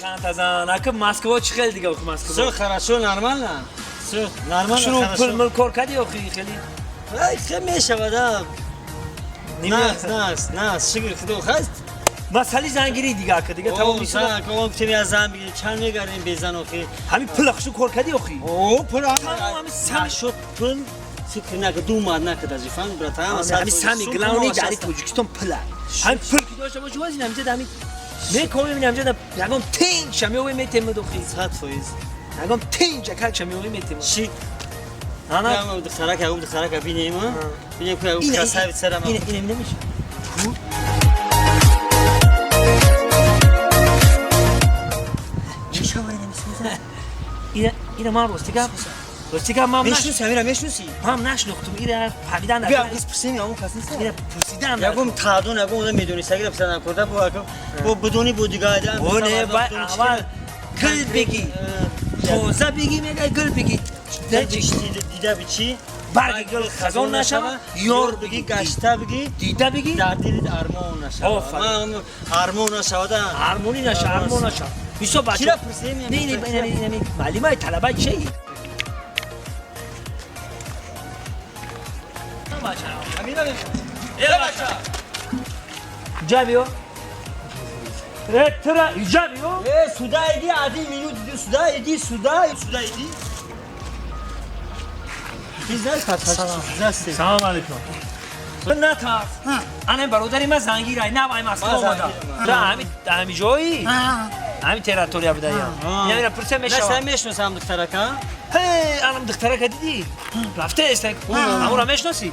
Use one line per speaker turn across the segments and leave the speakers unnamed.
Чанд та зан. Ака Москва чӣ хел дига охи Москва?
Все хорошо, нормально. Все нормально,
Шуну
хорошо.
пул мул кор кардӣ охи хеле?
Ай, хе мешавад, а. Нас, нас, нас, шукр худо хаст.
Масъали зангирӣ дига ака дига тамом
О, зан, ком гуфтем я зан бигирем, чанд мегардем бе зан охи.
Ҳамин пул хушну кор кардӣ охи?
О, пул
Тамом, ҳамин сами
шуд пул. Фикр накун, думать накун даже, фаҳмид, братан?
Ҳамин сами главный дар Тоҷикистон пул аст. Ҳамин пул ки дошта бошӣ, воз ин ҳамҷа ҳамин мекобем, ин ҳамҷа ягон тинҷ шамиёве метемад охи.
100%.
Ягон тинҷ акак шамиёве метемад.
Шит.
Ана
Ана духтарака, ягон духтарака бинем, а? Бинем ку ягон красавица ра.
Ин намеша. Ина ман рости гап. Рости гап ман
Мешноси, ҳамира мешноси?
Ман нашнохтум, ира фаҳмидан.
Бия, кас пурсем, ягон кас нест?
Ира пурсидан.
Ягон таъдон, ягон одам медонистагира пурсидан курда, бо ягон бо бидони бо дига адам.
О, не, бай аввал гул бигӣ. Тоза бигӣ мегай гул бигӣ.
Дида бичи?
Барги гул хазон нашава, ёр бигӣ
гашта бигӣ,
дида бигӣ,
дар дилит армон нашава.
Офарин.
Армон нашава да.
Армонӣ наша, армон наша. Бисёр бача.
Кира пурсем?
Не, не, не, не, маълимаи талабаи чӣ?
Э, бача.
Иҷа биё. Э, тура иҷа биё.
Э, сюда иди, один минут, иди сюда, иди сюда, сюда иди. Ты знаешь, как здравствуйте.
Салом алейкум. Натарс. Ана бародари ман зангирай, нав ай Москва
Ман
омада.
зангирам.
Да, ҳами ҳами ҷои? Ҳами территория буда я. Ина пурса
На,
мешава.
сам мешносам духтарака?
Ҳей, анам духтарака дидӣ? Рафта эст. Ҳамура мешносӣ?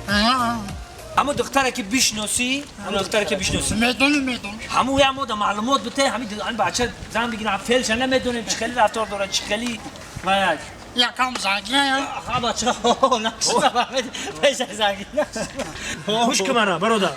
Ҳамун духтара ки бишносӣ, ҳамун духтара ки бишносӣ.
Медонам, медонам.
Ҳамун я мода маълумот бите, ҳами ҳами бача зан бигирам, фелша намедонем чӣ хели рафтор дорад, чӣ хели ва
Якам зангира.
Ха, бача, нашносам. Пеша зангир.
Гӯш кун мана, бародар.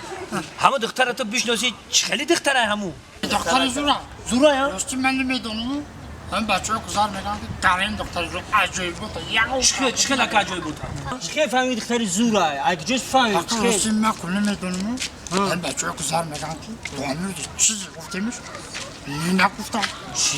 Ҳамун духтара ту бишносӣ, чӣ хели духтара ҳамун?
Духтари зура.
Зура я?
Рости ман намедонам. Ҳам бачаҳо гузар мегӯянд, ки дарин духтари зура аҷоиб буд. Ягон
Чӣ хел чӣ хел ака аҷоиб буд?
Чӣ хел фаҳмиди духтари зура? Ай куҷош фаҳмид?
Ака, рости ман кул намедонам. Ҳам бачаҳо гузар мегӯянд, ки то ҳамин рӯз чизе гуфтемиш, нагуфтам.
Чӣ?